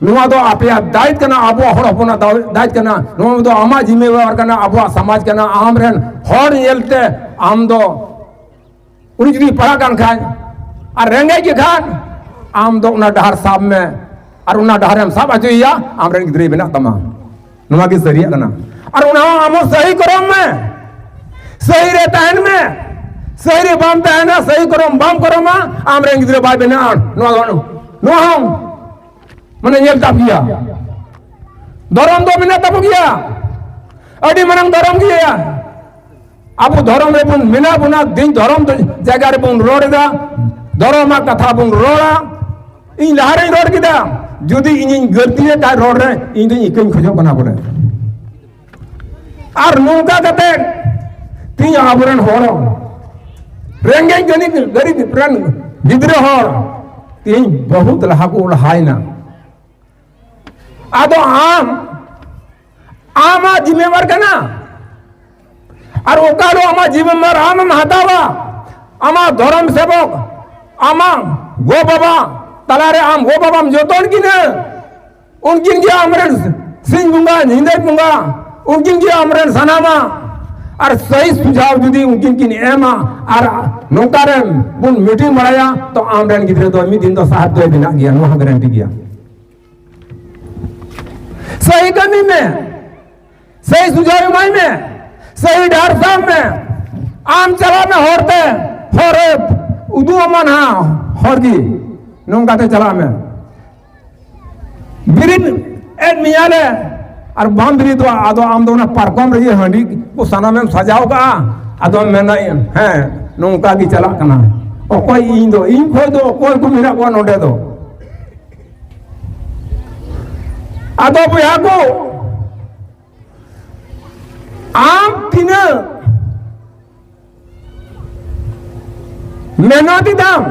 ᱱᱚᱣᱟ ᱫᱚ ᱟᱯᱮᱭᱟᱜ ᱫᱟᱭᱤᱛ ᱠᱟᱱᱟ, ᱟᱵᱚᱣᱟᱜ ᱦᱚᱲ ᱦᱚᱯᱚᱱᱟᱜ ᱫᱟᱣ-, ᱫᱟᱭᱤᱛ ᱠᱟᱱᱟ, ᱱᱚᱣᱟ ᱫᱚ ᱟᱢᱟᱜ ᱡᱤᱢᱮᱣᱟᱨ ᱠᱟᱱᱟ, ᱟᱵᱚᱣᱟᱜ ᱥᱚᱢᱟᱡᱽ ᱠᱟᱱᱟ᱾ ᱟᱢᱨᱮᱱ ᱦᱚᱲ ᱧᱮᱞᱛᱮ ᱟᱢ ᱫᱚ ᱩᱱᱤ ᱡᱩᱫᱤ ᱯᱟᱲᱦᱟᱜ ᱠᱟᱱ ᱠᱷᱟᱱ ᱟᱨ ᱨᱮᱸᱜᱮᱡ ᱜᱮ ᱠᱷᱟᱱ, ᱟᱢ ᱫᱚ ᱚᱱᱟ ᱰᱟᱦᱟᱨ ᱥᱟᱵ ᱢᱮ ᱟᱨ ᱚᱱᱟ ᱰᱟᱦᱟᱨᱮᱢ ᱥᱟᱵ ᱦᱚᱪᱚᱭᱮᱭᱟ, ᱟᱢᱨᱮᱱ ᱜᱤᱫᱽᱨᱟᱹᱭ ᱵᱮᱱᱟᱜ ᱛᱟᱢᱟ᱾ ᱱᱚᱣᱟ ᱜᱮ ᱥᱟᱹᱨᱤᱭᱟᱜ ᱠᱟᱱᱟ᱾ ᱟᱨ ᱚᱱᱟ ᱦᱚᱸ ᱟᱢ ᱦᱚᱸ ᱥᱟᱹᱦᱤ ᱠᱚᱨᱚᱢ ᱢᱮ, ᱥᱟᱹᱦᱤ ᱨᱮ ᱛᱟᱦᱮᱱ ᱢᱮ᱾ ᱥᱟᱹᱦᱤ ᱨᱮ ᱵᱟᱢ ᱛᱟᱦᱮᱱᱟ, ᱥᱟᱹᱦᱤ ᱠᱚᱨᱚᱢ ᱵᱟᱢ ᱠᱚᱨᱚᱢᱟ, ᱟᱢᱨᱮᱱ ᱜᱤᱫᱽᱨᱟᱹ ᱵᱟᱭ ᱵᱮᱱᱟᱜᱼᱟ᱾ ᱱᱚᱣᱟ ᱫᱚ, ᱱᱚᱣᱟ ᱦᱚᱸ ᱢᱟᱱᱮ ᱧᱮᱞ ᱛᱟᱵ ᱜᱮᱭᱟ᱾ ᱫᱷᱚᱨᱚᱢ ᱫᱚ ᱢᱮᱱᱟᱜ ᱛᱟᱵᱚ ᱜᱮᱭᱟ, ᱟᱹᱰᱤ ᱢᱟᱨᱟᱝ ᱫᱷᱚᱨᱚᱢ ᱜᱮᱭᱟ᱾ ᱟᱵᱚ ᱫᱷᱚᱨᱚᱢ ᱨᱮᱵᱚᱱ ᱢᱮᱱᱟᱜ ᱵᱚᱱᱟ, ᱫᱤᱱ ᱫᱷᱚᱨᱚᱢ ᱫᱚ ᱡᱟᱭᱜᱟ ᱨᱮᱵᱚᱱ ᱨᱚᱲ ᱮᱫᱟ, ᱫᱷᱚᱨᱚᱢᱟᱜ ᱠᱟᱛᱷᱟ ᱵᱚᱱ ᱨᱚᱲᱟ᱾ ᱤᱧ ᱞᱟᱦᱟ ᱨᱮᱧ ᱨᱚᱲ ᱠᱮᱫᱟ, ᱡᱩᱫᱤ ᱤᱧᱤᱧ ᱜᱟᱹᱞᱛᱤᱭᱮᱫ ᱠᱷᱟᱡ ᱨᱚᱲ ᱨᱮ, ᱤᱧ ᱫᱚᱧ ᱤᱠᱟᱹᱧ ᱠᱷᱚᱡᱚᱜ ᱠᱟᱱᱟ ᱵᱚᱞᱮ᱾ ᱟᱨ ᱱᱚᱝᱠᱟ ᱠᱟᱛᱮ ᱛᱤᱦᱤᱧ ᱟᱵᱚᱨᱮᱱ ᱦᱚᱲ, ᱨᱮᱸᱜᱮᱡ ᱜᱟᱹᱱᱤᱡ ᱜᱟᱹᱨᱤᱵ ᱨᱮᱱ ᱜᱤᱫᱽᱨᱟᱹ ᱦᱚᱲ ᱛᱤᱦᱤᱧ ᱵᱚᱦᱩᱛ ᱞᱟᱦᱟ ᱠᱚ ᱞᱟᱦᱟᱭᱮᱱᱟ᱾ ᱟᱫᱚ ᱟᱢ, ᱟᱢᱟᱜ ᱡᱤᱢᱢᱮᱣᱟᱨ ᱠᱟᱱᱟ᱾ ᱟᱨ ᱚᱠᱟ ᱫᱚ ᱟᱢᱟᱜ ᱡᱤᱢᱢᱮᱣᱟᱨ ᱟᱢᱮᱢ ᱦᱟᱛᱟᱣᱟ, ᱟᱢᱟᱜ ᱫᱷᱚᱨᱚᱢ ᱥᱮᱵᱚᱠ, ᱟᱢᱟᱜ ᱜᱚ ᱵᱟᱵᱟ ᱛᱟᱞᱟᱨᱮ ᱟᱢ ᱜᱚ ᱵᱟᱵᱟᱢ ᱡᱚᱛᱚᱱ ᱠᱤᱱᱟᱹ, ᱩᱱᱠᱤᱱ ᱜᱮ ᱟᱢᱨᱮᱱ ᱥᱤᱧ ᱵᱚᱸᱜᱟ, ᱧᱤᱫᱟᱹ ᱵᱚᱸᱜᱟ, ᱩᱱᱠᱤᱱ ᱜᱮ ᱟᱢᱨᱮᱱ ᱥᱟᱱᱟᱢᱟ᱾ ᱟᱨ ᱥᱟᱹᱦᱤ ᱥᱩᱡᱷᱟᱣ ᱡᱩᱫᱤ ᱩᱱᱠᱤᱱ ᱠᱤᱱ ᱮᱢᱟ ᱟᱨ ᱱᱚᱝᱠᱟ ᱨᱮ ᱵᱚᱱ ᱢᱤᱴᱤᱝ ᱵᱟᱲᱟᱭᱟ, ᱛᱚ ᱟᱢᱨᱮᱱ ᱜᱤᱫᱽᱨᱟᱹ ᱫᱚ ᱢᱤᱫ ᱫᱤᱱ ᱫᱚ ᱥᱟᱦᱮᱵ ᱫᱚᱭ ᱵᱮᱱᱟᱜ ᱜᱮᱭᱟ, ᱱᱚᱣᱟ ᱦᱚᱸ ᱜᱟᱨᱮᱱᱴᱤ ᱜᱮᱭᱟ᱾ ᱥᱟᱹᱦᱤ ᱠᱟᱹᱢᱤ ᱢᱮ, ᱥᱟᱹᱦᱤ ᱥᱩᱡᱷᱟᱣ ᱮᱢᱟᱭ ᱢᱮ, ᱥᱟᱹᱦᱤ ᱰᱟᱦᱟᱨ ᱥᱟᱵ ᱢᱮ᱾ ᱟᱢ ᱪᱟᱞᱟᱜ ᱢᱮ ᱦᱚᱨ ᱛᱮ, ᱦᱚᱨ ᱮ ᱩᱫᱩᱜ ᱟᱢᱟ ᱱᱟᱦᱟᱜ ᱦᱚᱨ ᱜᱮ, ᱱᱚᱝᱠᱟ ᱛᱮ ᱪᱟᱞᱟᱜ ᱢᱮ᱾ ᱵᱤᱨᱤᱫ ᱮᱫ ᱢᱮᱭᱟ ᱞᱮ, ᱟᱨ ᱵᱟᱢ ᱵᱤᱨᱤᱫᱚᱜᱼᱟ, ᱟᱫᱚ ᱟᱢ ᱫᱚ ᱚᱱᱟ ᱯᱟᱨᱠᱚᱢ ᱨᱮᱜᱮ ᱦᱟᱺᱰᱤ ᱠᱚ ᱥᱟᱱᱟᱢᱮᱢ ᱥᱟᱡᱟᱣ ᱠᱟᱜᱼᱟ, ᱟᱫᱚᱢ ᱢᱮᱱᱟ, "ᱦᱮᱸ, ᱱᱚᱝᱠᱟ ᱜᱮ ᱪᱟᱞᱟᱜ ᱠᱟᱱᱟ, ᱚᱠᱚᱭ ᱤᱧ ᱫᱚ, ᱤᱧ ᱠᱷᱚᱡ ᱫᱚ ᱚᱠᱚᱭ ᱠᱚ ᱢᱮᱱᱟᱜ ᱠᱚᱣᱟ ᱱᱚᱰᱮ ᱫᱚ?" ᱟᱫᱚ ᱵᱚᱭᱦᱟ ᱠᱚ, ᱟᱢ ᱛᱤᱱᱟᱹᱜ ᱢᱮᱦᱱᱚᱛ ᱮᱫᱟᱢ,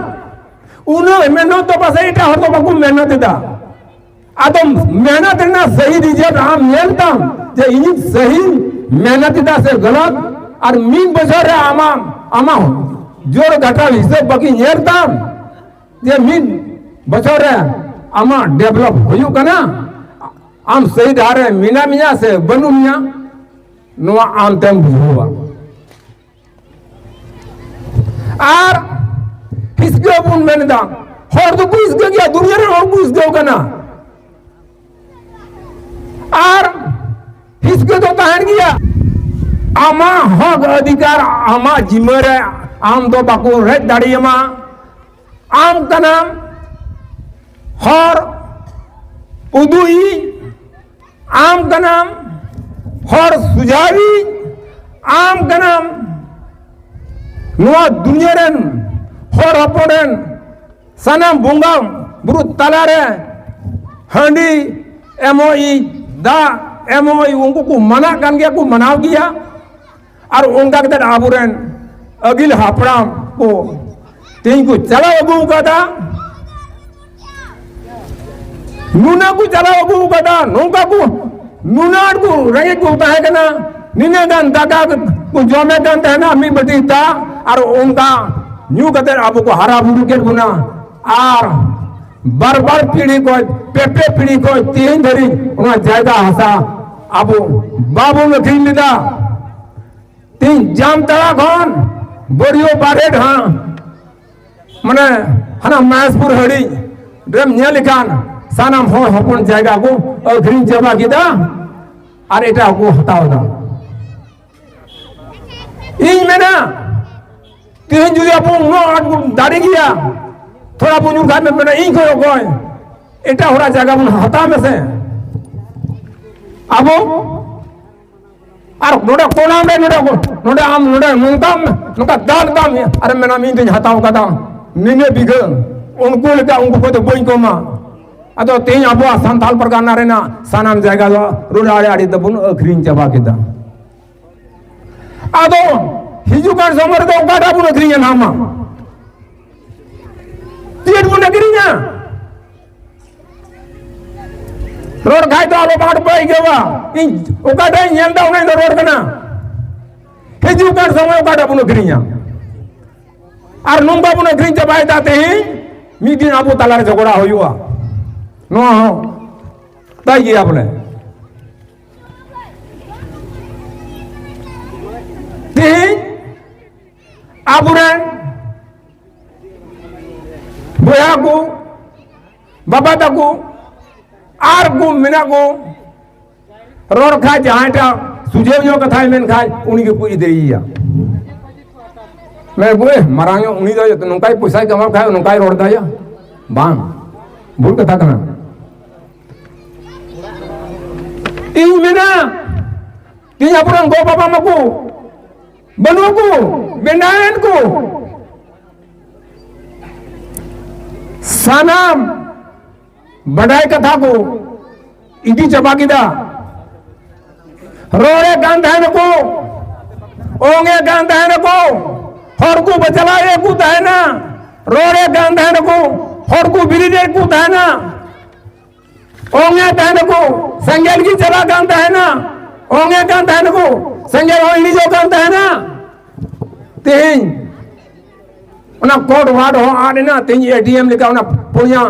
ᱩᱱᱟᱹᱜ ᱢᱮᱦᱱᱚᱛ ᱫᱚ ᱯᱟᱥᱮᱡ ᱮᱴᱟᱜ ᱦᱚᱲ ᱫᱚ ᱵᱟᱠᱚ ᱢᱮᱦᱱᱚᱛ ᱮᱫᱟ᱾ ᱟᱫᱚ ᱢᱮᱦᱱᱚᱛ ᱨᱮᱱᱟᱜ ᱥᱟᱹᱦᱤ ᱨᱤᱡᱟᱞᱴ ᱟᱢ ᱧᱮᱞ ᱛᱟᱢ ᱡᱮ ᱤᱧ ᱥᱟᱹᱦᱤᱧ ᱢᱮᱦᱱᱚᱛ ᱮᱫᱟ ᱥᱮ ᱜᱟᱞᱟᱛ᱾ ᱟᱨ ᱢᱤᱫ ᱵᱚᱪᱷᱚᱨ ᱨᱮ ᱟᱢᱟᱜ, ᱟᱢᱟᱜ ᱡᱳᱨ ᱜᱷᱟᱴᱟᱣ ᱦᱤᱥᱟᱹᱵ ᱵᱟᱹᱠᱤ ᱧᱮᱞ ᱛᱟᱢ ᱡᱮ ᱢᱤᱫ ᱵᱚᱪᱷᱚᱨ ᱨᱮ ᱟᱢᱟᱜ ᱰᱮᱵᱷᱞᱚᱯ ᱦᱩᱭᱩᱜ ᱠᱟᱱᱟ, ᱟᱢ ᱥᱟᱹᱦᱤ ᱰᱟᱦᱟᱨ ᱨᱮ ᱢᱮᱱᱟᱜ ᱢᱮᱭᱟ ᱥᱮ ᱵᱟᱹᱱᱩᱜ ᱢᱮᱭᱟ, ᱱᱚᱣᱟ ᱟᱢ ᱛᱮᱢ ᱵᱩᱡᱷᱟᱹᱣᱟ᱾ ᱟᱨ ᱦᱤᱥᱠᱟᱹ ᱵᱚᱱ ᱢᱮᱱ ᱮᱫᱟ, ᱦᱚᱲ ᱫᱚᱠᱚ ᱦᱤᱥᱠᱟᱹ ᱜᱮᱭᱟ, ᱫᱩᱱᱤᱭᱟᱹ ᱨᱮᱱ ᱦᱚᱲ ᱠᱚ ᱦᱤᱥᱠᱟᱹᱣ ᱠᱟᱱᱟ᱾ ᱟᱨ ᱦᱤᱥᱠᱟᱹ ᱫᱚ ᱛᱟᱦᱮᱱ ᱜᱮᱭᱟ᱾ ᱟᱢᱟᱜ ᱦᱚᱠ ᱚᱫᱷᱤᱠᱟᱨ, ᱟᱢᱟᱜ ᱡᱤᱢᱟᱹ ᱨᱮ ᱟᱢ ᱫᱚ ᱵᱟᱠᱚ ᱨᱮᱡ ᱫᱟᱲᱮᱭᱟᱢᱟ᱾ ᱟᱢ ᱠᱟᱱᱟᱢ ᱦᱚᱨ ᱩᱫᱩᱜᱤᱡ, ᱟᱢ ᱠᱟᱱᱟᱢ ᱦᱚᱨ ᱥᱩᱡᱷᱟᱹᱣᱤᱡ, ᱟᱢ ᱠᱟᱱᱟᱢ ᱱᱚᱣᱟ ᱫᱩᱱᱤᱭᱟᱹ ᱨᱮᱱ ᱦᱚᱲ ᱦᱚᱯᱚᱱ ᱨᱮᱱ ᱥᱟᱱᱟᱢ ᱵᱚᱸᱜᱟ ᱵᱩᱨᱩ ᱛᱟᱞᱟᱨᱮ ᱦᱟᱺᱰᱤ ᱮᱢᱚᱜ ᱤᱡ, ᱫᱟᱜ ᱮᱢᱚᱜ ᱤᱡ, ᱩᱱᱠᱩ ᱠᱚ ᱢᱟᱱᱟᱜ ᱠᱟᱱ ᱜᱮᱭᱟ, ᱠᱚ ᱢᱟᱱᱟᱣ ᱜᱮᱭᱟ᱾ ᱟᱨ ᱚᱱᱠᱟ ᱠᱟᱛᱮ ᱟᱵᱚᱨᱮᱱ ᱟᱹᱜᱤᱞ ᱦᱟᱯᱲᱟᱢ ᱠᱚ ᱛᱮᱦᱮᱧ ᱠᱚ ᱪᱟᱞᱟᱣ ᱟᱹᱜᱩ ᱠᱟᱫᱟ᱾ ᱱᱩᱱᱟᱹᱜ ᱠᱚ ᱪᱟᱞᱟᱣ ᱟᱹᱜᱩ ᱠᱟᱫᱟ, ᱱᱚᱝᱠᱟ ᱠᱚ, ᱱᱩᱱᱟᱹᱜ ᱟᱸᱴ ᱠᱚ ᱨᱮᱸᱜᱮᱡ ᱠᱚ ᱛᱟᱦᱮᱸ ᱠᱟᱱᱟ, ᱱᱤᱱᱟᱹᱜ ᱜᱟᱱ ᱫᱟᱠᱟ ᱠᱚ ᱡᱚᱢᱮᱫ ᱠᱟᱱ ᱛᱟᱦᱮᱱᱟ, ᱢᱤᱫ ᱵᱟᱹᱴᱤ ᱫᱟᱜ, ᱟᱨ ᱚᱱᱠᱟ ᱧᱩ ᱠᱟᱛᱮ ᱟᱵᱚ ᱠᱚ ᱦᱟᱨᱟ ᱵᱩᱨᱩ ᱠᱮᱫ ᱵᱚᱱᱟ᱾ ᱟᱨ ᱵᱟᱨ ᱵᱟᱨ ᱯᱤᱲᱦᱤ ᱠᱷᱚᱡ, ᱯᱮ ᱯᱮ ᱯᱤᱲᱦᱤ ᱠᱷᱚᱡ ᱛᱮᱦᱮᱧ ᱫᱷᱟᱹᱨᱤᱡ ᱚᱱᱟ ᱡᱟᱭᱜᱟ ᱦᱟᱥᱟ ᱟᱵᱚ ᱵᱟᱵᱚᱱ ᱟᱹᱠᱷᱨᱤᱧ ᱞᱮᱫᱟ᱾ ᱛᱮᱦᱮᱧ ᱡᱟᱢᱛᱟᱲᱟ ᱠᱷᱚᱱ ᱵᱟᱹᱨᱤᱭᱟᱹ ᱵᱟᱨᱦᱮ ᱰᱟᱦᱟᱨ, ᱢᱟᱱᱮ ᱦᱟᱱᱟ ᱢᱟᱦᱮᱥᱯᱩᱨ ᱦᱟᱹᱲᱤ ᱨᱮᱢ ᱧᱮᱞ ᱞᱮᱠᱷᱟᱱ ᱥᱟᱱᱟᱢ ᱦᱚᱲ ᱦᱚᱯᱚᱱ ᱡᱟᱭᱜᱟ ᱠᱚ ᱟᱹᱠᱷᱨᱤᱧ ᱪᱟᱵᱟ ᱠᱮᱫᱟ ᱟᱨ ᱮᱴᱟᱜ ᱠᱚ ᱦᱟᱛᱟᱣ ᱮᱫᱟ᱾ ᱤᱧ ᱢᱮᱱᱟ, ᱛᱮᱦᱮᱧ ᱡᱩᱫᱤ ᱟᱵᱚ ᱩᱱᱟᱹᱜ ᱟᱸᱴ ᱵᱚᱱ ᱫᱟᱲᱮ ᱜᱮᱭᱟ, ᱛᱷᱚᱲᱟ ᱵᱚᱱ ᱧᱩᱨ ᱠᱷᱟᱱ ᱢᱮᱱᱟ, "ᱤᱧ ᱠᱷᱚᱡ ᱚᱠᱚᱭ ᱮᱴᱟᱜ ᱦᱚᱲᱟᱜ ᱡᱟᱭᱜᱟ ᱵᱚᱱ ᱦᱟᱛᱟᱣ ᱢᱮᱥᱮ?" ᱟᱵᱚ ᱟᱨ ᱱᱚᱰᱮ ᱠᱚᱱᱟᱢ ᱨᱮ ᱱᱚᱰᱮ, ᱱᱚᱰᱮ ᱟᱢ ᱱᱚᱰᱮ ᱱᱚᱝᱠᱟᱢ, ᱱᱚᱝᱠᱟ ᱫᱟᱞ ᱫᱟᱢ, ᱟᱨᱮᱢ ᱢᱮᱱᱟ, "ᱤᱧ ᱫᱚᱧ ᱦᱟᱛᱟᱣ ᱠᱟᱫᱟ ᱱᱤᱱᱟᱹᱜ ᱵᱤᱜᱷᱟᱹ, ᱩᱱᱠᱩ ᱞᱮᱠᱟ ᱩᱱᱠᱩ ᱠᱷᱚᱡ ᱫᱚ ᱵᱟᱹᱧ ᱠᱚᱢᱟ᱾" ᱟᱫᱚ ᱛᱮᱦᱮᱧ ᱟᱵᱚᱣᱟᱜ ᱥᱟᱱᱛᱟᱞ ᱯᱟᱨᱜᱟᱱᱟ ᱨᱮᱱᱟᱜ ᱥᱟᱱᱟᱢ ᱡᱟᱭᱜᱟ ᱫᱚ ᱨᱳᱰ ᱟᱲᱮ ᱟᱲᱮ ᱛᱮᱵᱚᱱ ᱟᱹᱠᱷᱨᱤᱧ ᱪᱟᱵᱟ ᱠᱮᱫᱟ᱾ ᱟᱫᱚ ᱦᱤᱡᱩᱜ ᱠᱟᱱ ᱥᱚᱢᱚᱭ ᱨᱮᱫᱚ ᱚᱠᱟᱴᱟᱜ ᱵᱚᱱ ᱟᱹᱠᱷᱨᱤᱧᱟ ᱱᱟᱦᱟᱜ ᱢᱟ? ᱪᱮᱫ ᱵᱚᱱ ᱟᱹᱠᱷᱨᱤᱧᱟ? ᱨᱚᱲ ᱠᱷᱟᱡ ᱫᱚ ᱟᱞᱚ ᱵᱟᱝ ᱯᱮ ᱟᱹᱭᱠᱟᱹᱣᱟ᱾ ᱤᱧ ᱚᱠᱟᱴᱟᱜ ᱤᱧ ᱧᱮᱞ ᱮᱫᱟ, ᱚᱱᱟᱧ ᱨᱚᱲ ᱠᱟᱱᱟ᱾ ᱦᱤᱡᱩᱜ ᱠᱟᱱ ᱥᱚᱢᱚᱭ ᱚᱠᱟᱴᱟᱜ ᱵᱚᱱ ᱟᱹᱠᱷᱨᱤᱧᱟ? ᱟᱨ ᱱᱚᱝᱠᱟ ᱵᱚᱱ ᱟᱹᱠᱷᱨᱤᱧ ᱪᱟᱵᱟᱭᱮᱫᱟ, ᱛᱮᱦᱮᱧ ᱢᱤᱫ ᱫᱤᱱ ᱟᱵᱚ ᱛᱟᱞᱟᱨᱮ ᱡᱷᱚᱜᱽᱲᱟ ᱦᱩᱭᱩᱜᱼᱟ᱾ ᱱᱚᱣᱟ ᱦᱚᱸ ᱛᱟᱭ ᱜᱮᱭᱟ ᱵᱚᱞᱮ᱾ ᱛᱮᱦᱮᱧ ᱟᱵᱚᱨᱮᱱ ᱵᱚᱭᱦᱟ ᱠᱚ, ᱵᱟᱵᱟ ᱛᱟᱠᱚ, ᱟᱨ ᱠᱚ ᱢᱮᱱᱟᱜ ᱠᱚ, ᱨᱚᱲ ᱠᱷᱟᱡ ᱡᱟᱦᱟᱸᱭᱴᱟᱜ ᱥᱩᱡᱷᱟᱹᱣ ᱧᱚᱜ ᱠᱟᱛᱷᱟᱭ ᱢᱮᱱ ᱠᱷᱟᱡ, ᱩᱱᱤ ᱜᱮᱠᱚ ᱮᱫᱮᱭᱮᱭᱟ᱾ ᱢᱮᱱ ᱠᱚ, "ᱮ, ᱢᱟᱨᱟᱝ ᱧᱚᱜ ᱩᱱᱤ ᱫᱚ ᱱᱚᱝᱠᱟᱭ ᱯᱚᱭᱥᱟᱭ ᱠᱟᱢᱟᱣ ᱠᱷᱟᱡ, ᱱᱚᱝᱠᱟᱭ ᱨᱚᱲ ᱫᱟᱭᱟ᱾" ᱵᱟᱝ, ᱵᱷᱩᱞ ᱠᱟᱛᱷᱟ ᱠᱟᱱᱟ᱾ ᱤᱧ ᱢᱮᱱᱟ, ᱛᱮᱦᱮᱧ ᱟᱵᱚᱨᱮᱱ ᱜᱚ ᱵᱟᱵᱟ ᱢᱟᱠᱚ ᱵᱟᱹᱱᱩᱜ ᱠᱚ, ᱵᱮᱱᱟᱣᱮᱱ ᱠᱚ᱾ ᱥᱟᱱᱟᱢ ᱵᱟᱰᱟᱭ ᱠᱟᱛᱷᱟ ᱠᱚ ᱤᱫᱤ ᱪᱟᱵᱟ ᱠᱮᱫᱟ᱾ ᱨᱚᱲᱮᱫ ᱠᱟᱱ ᱛᱟᱦᱮᱱᱟᱠᱚ, ᱚᱝᱮᱫ ᱠᱟᱱ ᱛᱟᱦᱮᱱᱟᱠᱚ, ᱦᱚᱲ ᱠᱚ ᱵᱟᱪᱞᱟᱣᱮᱫ ᱠᱚ ᱛᱟᱦᱮᱱᱟ, ᱨᱚᱲᱮᱫ ᱠᱟᱱ ᱛᱟᱦᱮᱱᱟᱠᱚ, ᱦᱚᱲ ᱠᱚ ᱵᱤᱨᱤᱫᱮᱫ ᱠᱚ ᱛᱟᱦᱮᱱᱟ, ᱚᱝᱮᱫ ᱛᱟᱦᱮᱱᱟᱠᱚ, ᱥᱮᱸᱜᱮᱞ ᱜᱮ ᱪᱟᱞᱟᱜ ᱠᱟᱱ ᱛᱟᱦᱮᱱᱟ, ᱚᱝᱮᱫ ᱠᱟᱱ ᱛᱟᱦᱮᱱᱟᱠᱚ, ᱥᱮᱸᱜᱮᱞ ᱦᱚᱸ ᱤᱬᱤᱡᱚᱜ ᱠᱟᱱ ᱛᱟᱦᱮᱱᱟ᱾ ᱛᱮᱦᱮᱧ ᱚᱱᱟ ᱠᱳᱰ ᱣᱟᱨᱰ ᱦᱚᱸ ᱟᱫ ᱮᱱᱟ᱾ ᱛᱮᱦᱮᱧ ᱮ ᱰᱤ ᱮᱢ ᱞᱮᱠᱟ ᱚᱱᱟ ᱯᱩᱱᱭᱟ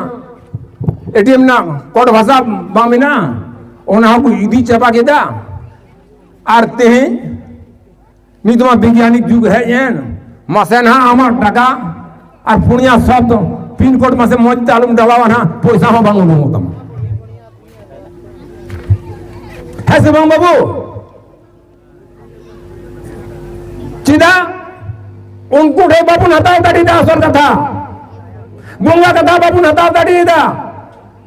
ᱮ ᱰᱤ ᱮᱢ ᱨᱮᱱᱟᱜ ᱠᱳᱰ ᱵᱷᱟᱥᱟ ᱵᱟᱝ ᱢᱮᱱᱟᱜᱼᱟ, ᱚᱱᱟ ᱦᱚᱸᱠᱚ ᱤᱫᱤ ᱪᱟᱵᱟ ᱠᱮᱫᱟ᱾ ᱟᱨ ᱛᱮᱦᱮᱧ ᱱᱤᱛ ᱢᱟ ᱵᱤᱜᱽᱭᱟᱱᱤᱠ ᱡᱩᱜᱽ ᱦᱮᱡ ᱮᱱ, ᱢᱟᱥᱮ ᱱᱟᱦᱟᱜ ᱟᱢᱟᱜ ᱴᱟᱠᱟ ᱟᱨ ᱯᱩᱱᱭᱟ ᱥᱚᱵᱫᱚ ᱯᱤᱱ ᱠᱳᱰ ᱢᱟᱥᱮ ᱢᱚᱡᱽ ᱛᱮ ᱟᱞᱚᱢ ᱰᱟᱞᱟᱣᱟ, ᱱᱟᱦᱟᱜ ᱯᱚᱭᱥᱟ ᱦᱚᱸ ᱵᱟᱝ ᱩᱰᱩᱝᱚᱜ ᱛᱟᱢᱟ᱾ ᱦᱮᱸ ᱥᱮ ᱵᱟᱝ ᱵᱟᱹᱵᱩ? ᱪᱮᱫᱟᱜ ᱩᱱᱠᱩ ᱴᱷᱮᱱ ᱵᱟᱵᱚᱱ ᱦᱟᱛᱟᱣ ᱫᱟᱲᱮᱭᱟᱫᱟ? ᱟᱥᱚᱞ ᱠᱟᱛᱷᱟ, ᱵᱚᱸᱜᱟ ᱠᱟᱛᱷᱟ ᱵᱟᱵᱚᱱ ᱦᱟᱛᱟᱣ ᱫᱟᱲᱮᱭᱟᱫᱟ᱾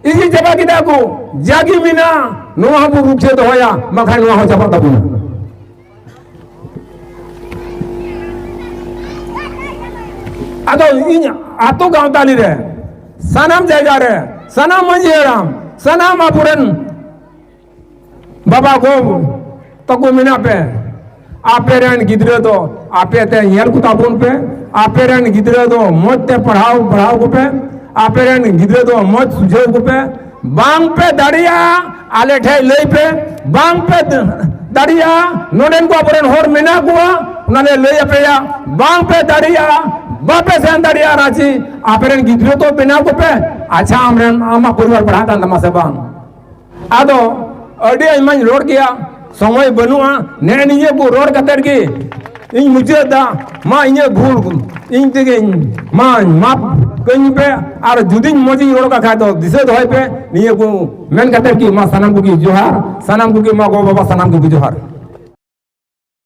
ᱤᱫᱤ ᱪᱟᱵᱟ ᱠᱮᱫᱟ ᱠᱚ᱾ ᱡᱟᱜᱮ ᱢᱮᱱᱟᱜᱼᱟ, ᱱᱚᱣᱟ ᱦᱚᱸᱵᱚ ᱨᱩᱠᱷᱤᱭᱟᱹ ᱫᱚᱦᱚᱭᱟ, ᱵᱟᱠᱷᱟᱱ ᱱᱚᱣᱟ ᱦᱚᱸ ᱪᱟᱵᱟᱜ ᱛᱟᱵᱚᱱᱟ᱾ ᱟᱫᱚ ᱤᱧ ᱟᱛᱳ ᱜᱟᱶᱛᱟᱞᱤ ᱨᱮ, ᱥᱟᱱᱟᱢ ᱡᱟᱭᱜᱟ ᱨᱮ, ᱥᱟᱱᱟᱢ ᱢᱟᱹᱡᱷᱤ ᱦᱟᱲᱟᱢ, ᱥᱟᱱᱟᱢ ᱟᱵᱚᱨᱮᱱ ᱵᱟᱵᱟ ᱜᱚ ᱛᱟᱠᱚ ᱢᱮᱱᱟᱜ ᱯᱮ, ᱟᱯᱮ ᱨᱮᱱ ᱜᱤᱫᱽᱨᱟᱹ ᱫᱚ ᱟᱯᱮ ᱛᱮ ᱧᱮᱞ ᱠᱚ ᱛᱟᱵᱚᱱ ᱯᱮ᱾ ᱟᱯᱮ ᱨᱮᱱ ᱜᱤᱫᱽᱨᱟᱹ ᱫᱚ ᱢᱚᱡᱽ ᱛᱮ ᱯᱟᱲᱦᱟᱣ ᱯᱟᱲᱦᱟᱣ ᱠᱚᱯᱮ᱾ ᱟᱯᱮ ᱨᱮᱱ ᱜᱤᱫᱽᱨᱟᱹ ᱫᱚ ᱢᱚᱡᱽ ᱥᱩᱡᱷᱟᱹᱣ ᱠᱚᱯᱮ᱾ ᱵᱟᱝ ᱯᱮ ᱫᱟᱲᱮᱭᱟᱜᱼᱟ, ᱟᱞᱮ ᱴᱷᱮᱡ ᱞᱟᱹᱭ ᱯᱮ᱾ ᱵᱟᱝ ᱯᱮ ᱫᱟᱲᱮᱭᱟᱜᱼᱟ, ᱱᱚᱰᱮᱱ ᱠᱚ ᱟᱵᱚᱨᱮᱱ ᱦᱚᱲ ᱢᱮᱱᱟᱜ ᱠᱚᱣᱟ, ᱚᱱᱟ ᱞᱮ ᱞᱟᱹᱭ ᱟᱯᱮᱭᱟ᱾ ᱵᱟᱝ ᱯᱮ ᱫᱟᱲᱮᱭᱟᱜᱼᱟ, ᱵᱟᱯᱮ ᱥᱮᱱ ᱫᱟᱲᱮᱭᱟᱜᱼᱟ ᱨᱟᱸᱪᱤ, ᱟᱯᱮ ᱨᱮᱱ ᱜᱤᱫᱽᱨᱟᱹ ᱛᱚ ᱵᱮᱱᱟᱣ ᱠᱚᱯᱮ᱾ ᱟᱪᱪᱷᱟ, ᱟᱢ ᱨᱮᱱ, ᱟᱢᱟᱜ ᱯᱚᱨᱤᱵᱟᱨ ᱯᱟᱲᱦᱟᱜ ᱠᱟᱱ ᱛᱟᱢᱟ ᱥᱮ ᱵᱟᱝ? ᱟᱫᱚ ᱟᱹᱰᱤ ᱟᱭᱢᱟᱧ ᱨᱚᱲ ᱠᱮᱭᱟ, ᱥᱚᱢᱚᱭ ᱵᱟᱹᱱᱩᱜᱼᱟ᱾ ᱱᱮᱜᱼᱮ ᱱᱤᱭᱟᱹ ᱠᱚ ᱨᱚᱲ ᱠᱟᱛᱮᱫ ᱜᱮ ᱤᱧ ᱢᱩᱪᱟᱹᱫ ᱫᱟ᱾ ᱢᱟ ᱤᱧᱟᱹᱜ ᱵᱷᱩᱞ ᱤᱧ ᱛᱮᱜᱮᱧ, ᱢᱟ ᱢᱟᱯ ᱠᱟᱹᱧ ᱯᱮ, ᱟᱨ ᱡᱩᱫᱤᱧ ᱢᱚᱡᱽ ᱤᱧ ᱨᱚᱲ ᱠᱟᱜ ᱠᱷᱟᱡ ᱫᱚ ᱫᱤᱥᱟᱹ ᱫᱚᱦᱚᱭ ᱯᱮ᱾ ᱱᱤᱭᱟᱹ ᱠᱚ ᱢᱮᱱ ᱠᱟᱛᱮᱫ ᱜᱮ ᱢᱟ ᱥᱟᱱᱟᱢ ᱠᱚᱜᱮ ᱡᱚᱦᱟᱨ, ᱥᱟᱱᱟᱢ ᱠᱚᱜᱮ ᱢᱟ ᱜᱚ ᱵᱟᱵᱟ ᱥᱟᱱᱟᱢ ᱠᱚᱜᱮ ᱡᱚᱦᱟᱨ᱾